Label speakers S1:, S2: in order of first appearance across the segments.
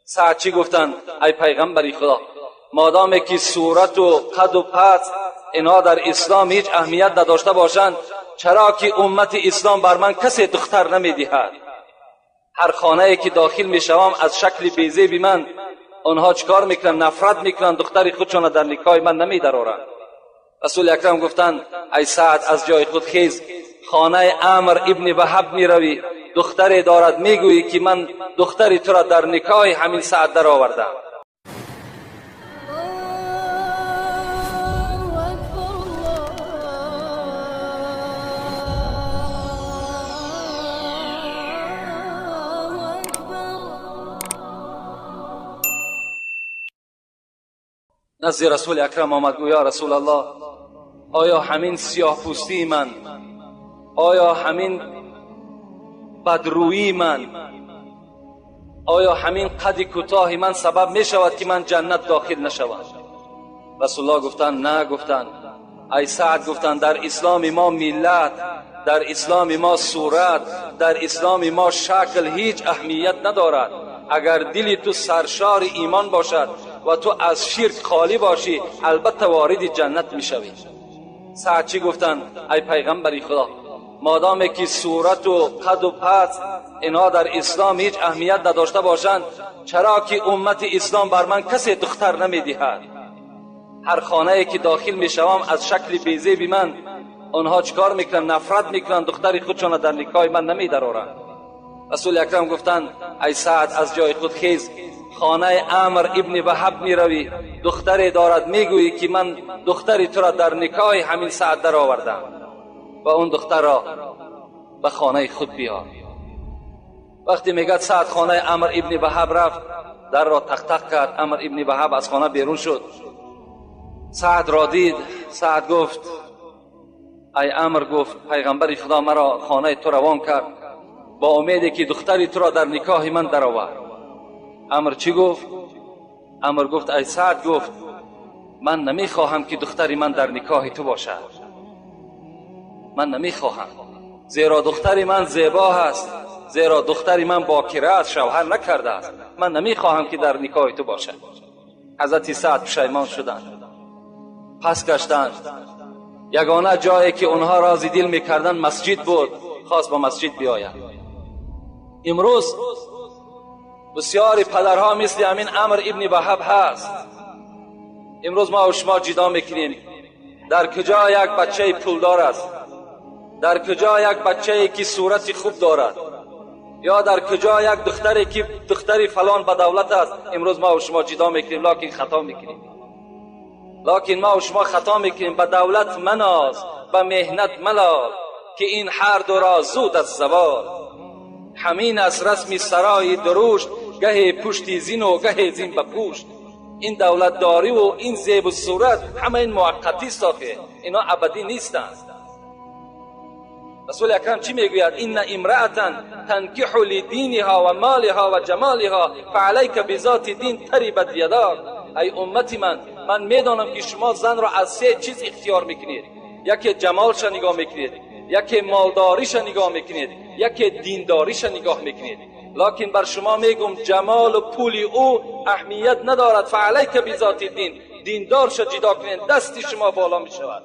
S1: سعد چی گفتن؟ ای پیغمبری خدا، مادامی که صورت و قد و پس اینها در اسلام هیچ اهمیت نداشته باشند، چرا که امت اسلام بر من کسی دختر نمیدهد؟ هر خانه ای که داخل میشوم از شکل بیزیب من آنها چکار میکنن؟ نفرت میکنن، دختر خودشان در نکاح من نمیدرارند. رسول اکرم گفتند ای سعد، از جای خود خیز، خانه عمر ابن وهب میروی، دختری دارد، میگویی که من دختری تو را در نکاح همین سعد درآوردم. نزد رسول اکرم آمد، گویا رسول الله، آیا همین سیاه پوستی من، آیا همین بدرویی من، آیا همین قد کوتاه من سبب می شود که من جنت داخل نشوم؟ رسول الله گفتند نه. گفتند ای سعد، گفتند در اسلام ما ملت، در اسلام ما صورت، در اسلام ما شکل هیچ اهمیت ندارد. اگر دل تو سرشار ایمان باشد و تو از شرک خالی باشی، البته وارد جنت میشوی. سعد چی گفتند؟ ای پیغمبری خدا، مادامی که صورت و قد و پس اینها در اسلام هیچ اهمیت نداشته باشند، چرا که امت اسلام بر من کسی دختر نمیدهد؟ هر خانه ای که داخل میشوم از شکل بیزیب من آنها چکار میکنن؟ نفرت میکنن، دختر خودشان در نکاح من نمیدرارند. رسول اکرم گفتند ای سعد، از جای خود خیز، خانه عمر ابن وهب میروی، دختری دارد، میگویی که من دختری تو را در نکاح همین سعد درآوردم و اون دختر را به خانه خود بیار. وقتی میگد سعد خانه عمر ابن وهب رفت، در را تق تق کرد، عمر ابن وهب از خانه بیرون شد. سعد را دید، سعد گفت ای عمر، گفت پیغمبر خدا مرا خانه تو روان کرد با امیدی که دختری تو را در نکاح من درآورد. عمر چی گفت؟ عمر گفت ای سعد، گفت من نمیخواهم که دختری من در نکاح تو باشد، من نمیخواهم، زیرا دختری من زیبا هست، زیرا دختری من باکره است، شوهر نکرده است، من نمیخواهم که در نکاح تو باشد. حضرت سعد پشیمان شدند، پس گشتند. یگانه جایی که اونها راضی دل میکردند مسجد بود، خواست با مسجد بیاید. امروز بسیاری پدرها مثل همین عمر ابن وهب هست. امروز ما و شما جدا میکنیم در کجا یک بچه پولدار است، در کجا یک بچه که صورت خوب دارد، یا در کجا یک دختری که دختری فلان به دولت است. امروز ما و شما جدا میکنیم، لکن خطا میکنیم. لکن ما و شما خطا میکنیم. به دولت مناز، به مهنت ملال، که این هر دو را زود از زوال. همین از رسم سرای دروشت، گه پشتی زین و گه زین به پشت. این دولت داری و این زیب و صورت همه این موقتی است، اینا ابدی نیستند. رسول اکرم چی میگوید؟ ان امرأة تنکح لدینها و مالها و جمالها فعلیک بذات دین تربت یداک. ای امت من، من میدانم که شما زن را از سه چیز اختیار میکنید. یکی جمالش نگاه میکنید، یکی مالداریش نگاه میکنید، یکی دینداریش نگاه میکنید. لکن بر شما میگم جمال و پول او اهمیت ندارد. فعلیک بذات دین، دیندارش جدا کنید، دستی شما بالا میشود.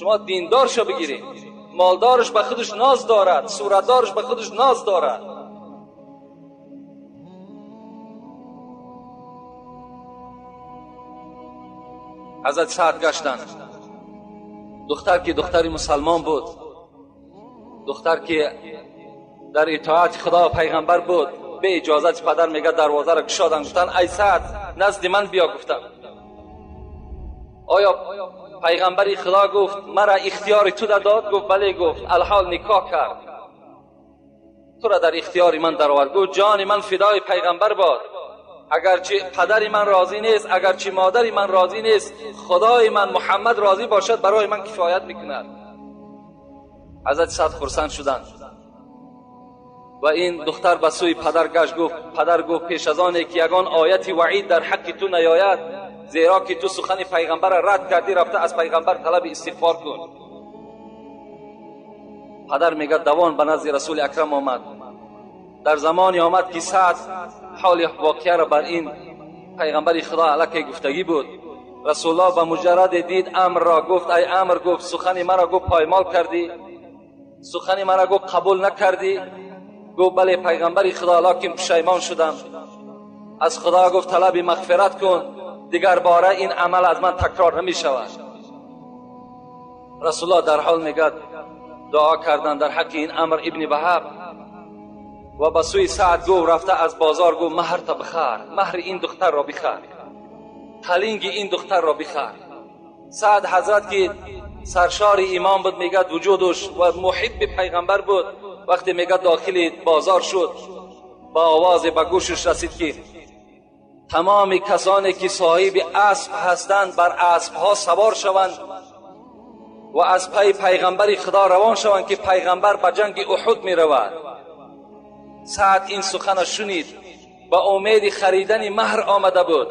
S1: شما دیندارش بگیرید، مالدارش به خودش ناز دارد، صورتدارش به خودش ناز دارد. حضرت سعد گشتند. دختر که دختری مسلمان بود، دختر که در اطاعت خدا و پیغمبر بود، به اجازت پدر میگه دروازه را گشادن، گفتن ای سعد نزد من بیا. گفتن آیا پیغمبر خدا گفت مرا اختیار تو داد؟ گفت بله. گفت الحال نکاح کرد، تو را در اختیار من درآورد. گفت جان من فدای پیغمبر باد، اگرچه پدر من راضی نیست، اگرچه مادر من راضی نیست، خدای من محمد راضی باشد برای من کفایت میکند. حضرت سعد خرسند شدند و این دختر به سوی پدر گشت. گفت پدر، گفت پیش از آن که یگان آیت وعید در حق تو نیاید، زیرا که تو سخن پیغمبر را رد کردی، رفته از پیغمبر طلب استغفار کن. پدر میگه دوان به نزد رسول اکرم آمد. در زمانی آمد که سعد حال واقعه را بر این پیغمبر خدا علیه گفتگی بود. رسول الله به مجرد دید امر را گفت ای امر، گفت سخن مرا گفت پایمال کردی، سخن مرا گفت قبول نکردی. گفت بله پیغمبر خدا، لکن پشیمان شدم. از خدا گفت طلب مغفرت کن، دیگر باره این عمل از من تکرار نمی شود. رسول الله در حال میگد دعا کردن در حق این امر ابن وهب و به سوی سعد گفت رفته از بازار گفت مهر تا بخر، مهر این دختر را بخر، قلینگ این دختر را بخر. سعد حضرت که سرشار ایمان بود میگد وجودش و محب پیغمبر بود، وقتی میگد داخل بازار شد با آواز به گوشش رسید که تمام کسانی که صاحب اسب هستند بر اسب ها سوار شوند و از پی پیغمبر خدا روان شوند که پیغمبر به جنگ احد می رود. سعد این سخن شنید، با امید خریدن مهر آمده بود،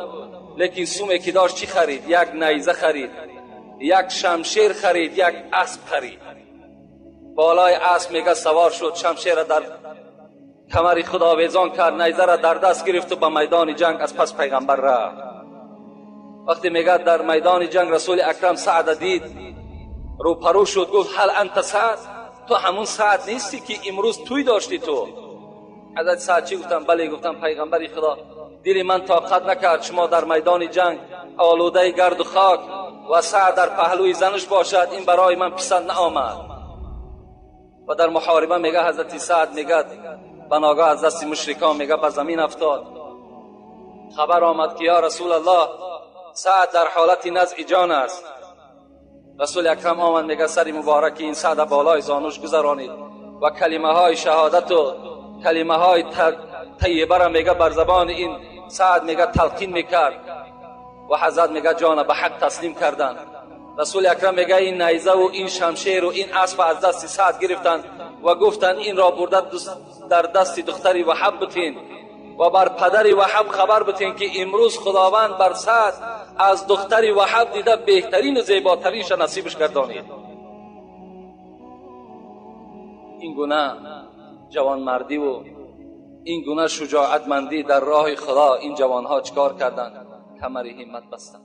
S1: لیکن سومی که داشت چی خرید؟ یک نیزه خرید، یک شمشیر خرید، یک اسب خرید. بالای اسب میگه سوار شد، شمشیر را در کمر خود آویزان کرد، نیزه را در دست گرفت و به میدان جنگ از پس پیغمبر رفت. وقتی میگه در میدان جنگ رسول اکرم سعد دید، روپرو شد، گفت هل انت سعد؟ تو همون سعد نیستی که امروز توی داشتی تو؟ حضرت سعد چی گفتم؟ بله گفتم پیغمبر خدا، دل من طاقت نکرد شما در میدان جنگ آلوده گرد و خاک و سعد در پهلوی زنش باشد، این برای من پسند نآمد. و در محاربه میگه حضرت سعد میگه بناگاه از دست مشرکان میگه به زمین افتاد. خبر آمد که یا رسول الله سعد در حالت نزع جان است. رسول اکرم آمد میگه سر مبارک این سعد بالای زانوش گذرانید و کلمه های شهادت و کلمه های طیبه را میگه بر زبان این سعد میگه تلقین میکرد و حضرت میگه جان به حق تسلیم کردند. رسول اکرم میگه این نیزه و این شمشیر و این اسب از دست سعد گرفتند و گفتند این را برده در دست دختری وهب بتین و بر پدر وهب خبر بتین که امروز خداوند بر سعد از دختری وهب دیده بهترین و زیباترینش نصیبش گردانید. این گونه جوانمردی و این گونه شجاعتمندی در راه خدا این جوانها چکار کردند؟ کمر همت بستند.